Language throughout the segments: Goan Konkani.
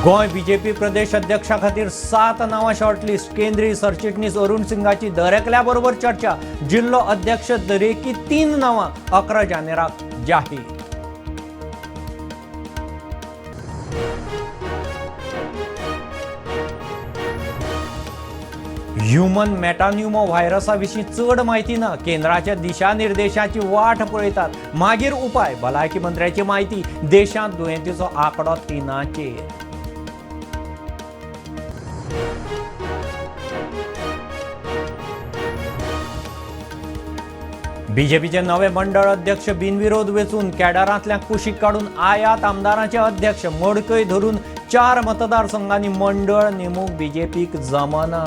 गोंय बीजेपी प्रदेश अध्यक्षा खातीर 7 नांवां शॉर्टलिस्ट. केंद्रीय सरचिटणीस अरुण सिंगाची दरेकल्या बरोबर चर्चा. जिल्लो अध्यक्ष दरेकी 3 नांवां 11 जानेराक जाहीर. ह्युमन मेटान्युमो व्हायरसा विशीं चड म्हायती ना. केंद्राच्या दिशानिर्देशाची वाट पळयतात, मागीर उपाय. भलायकी मंत्र्याची म्हायती. देशांत दुयेंतीचो आंकडो 3चेर. बीजेपीचे नवे मंडळ अध्यक्ष बिनविरोध वेंचून. कॅडरांतल्या कुशीक काडून आयात आमदारांचे अध्यक्ष. मडकय धरून 4 मतदारसंघांनी मंडळ नेमूंक बीजेपीक जमना.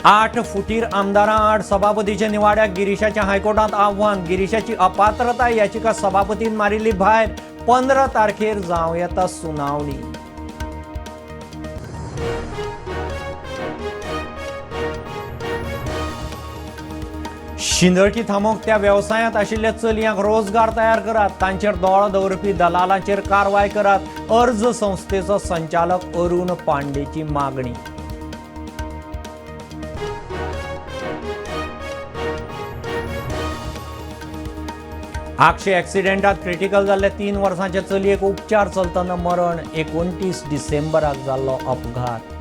आठ फुटीर आमदारां आड सभापतीच्या निवाड्याक गिरीशाच्या हायकोर्टांत आव्हान. गिरीशाची अपात्रताय याचिका सभापतीन मारिल्ली भायर. 15 तारखेर जावं येता सुनावणी. शिंदळकी थांबोवंक त्या वेवसायांत आशिल्ल्या चलयांक रोजगार तयार करात, तांचेर दोळो दवरपी दलालांचेर कारवाय करात, अर्ज संस्थेचो संचालक अरुण पांडेची मागणी. आगशे ॲक्सिडेंटात क्रिटिकल जाल्ले 3 वर्सांचे चलयेक उपचार चलतना मरण. 29 डिसेंबराक जाल्लो अपघात.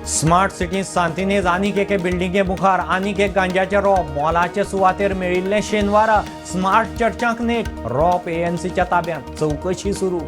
स्मार्ट सिटींत सांतिनेज आनीक एके बिल्डिंगे मुखार आनीक एक गांजाचें रोप. मोलाचे सुवातेर मेळिल्लें शेनवारा. स्मार्ट चर्चांक नेट. रोप एएनसीच्या ताब्यांत. चवकशी सुरू.